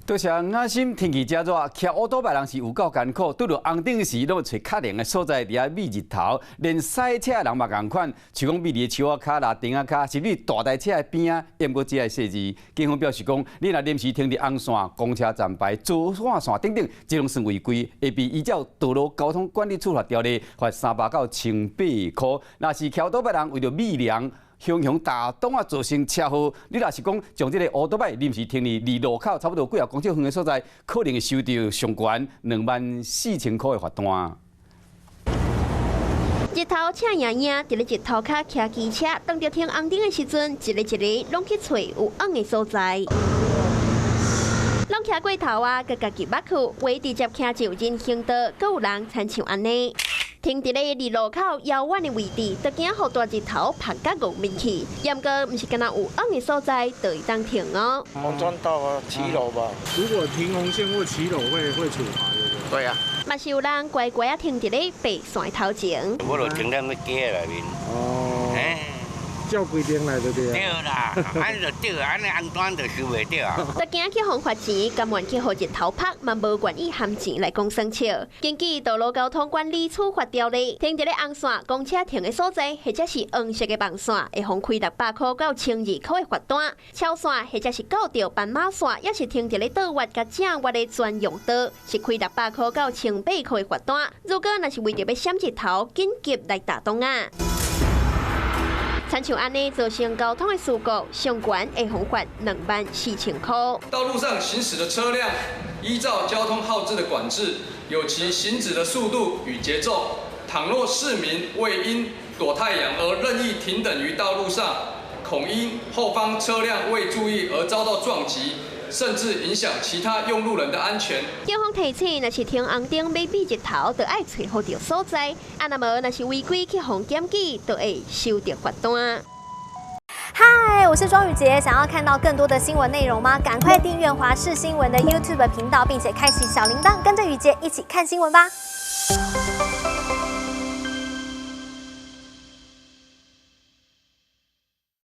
多謝雅心，天氣遮熱，騎烏多擺人是有夠艱苦，拄著紅燈時，攏會揣較涼的所在佇遐覕日頭，連賽車人嘛仝款，像講覕佇樹仔跤啦、釘仔跤，甚至大台車的邊仔，毋過這个細緻。警方表示講，你若臨時停佇紅線、公車站牌、左轉線等等，這攏算違規，會被依照道路交通管理處罰條例罰300到1800箍。若是騎歐多擺人為著覕涼，雄雄大擋啊，造成車禍。你若是講將這个烏多擺臨時停佇離路口差不多幾仔公尺遠的所在，可能會收著上懸24,000箍的罰單。日頭赤炎炎，佇咧日頭跤騎機車，當著停紅燈的時陣，一个一个攏去揣有尪的所在。攏騎過頭啊，閣家己捌去，有直接騎上人行道，閣有人親像按呢。停佇咧離路口遙遠的位置，就驚予大日頭曝甲戇面去。毋過，毋是干焦有尪的所在就會當停哦。紅磚道啊，騎樓吧。如果停紅線或騎樓會處罰，對不對？對啊。嘛是有人乖乖仔停佇咧白線頭前。我就停在那街內面。哦。照規定來就對。對啦，按呢就對，按呢紅單就收袂著啊。就驚去予罰錢，甘願去予日頭曝，嘛無願意含錢來講耍笑。根據道路交通管理處罰條例，停佇咧紅線、公車停的所在，或者是黃色的網線，會予開600箍到1200箍的罰單；超線或者是到著斑馬線，抑是停佇咧倒彎佮正彎的專用道，是開600箍到1800箍的罰單。如果若是為著欲閃日頭，緊急來踏擋仔。親像按呢造成交通的事故，上懸會予罰24,000箍。道路上行駛的車輛，依照交通號誌的管制，有其行駛的速度與節奏。倘若市民為因躲太陽而任意停等於道路上，恐因後方車輛未注意而遭到撞擊，甚至影響其他用路人的安全。警方提醒，若是停紅燈欲避日頭，就愛揣好著所在；啊，若無，若是違規去予檢舉，就會收著罰單。嗨，我是莊宇傑，想要看到更多的新聞內容嗎？趕快訂閱華視新聞的 YouTube 頻道，並且開啟小鈴鐺，跟着宇傑一起看新聞吧。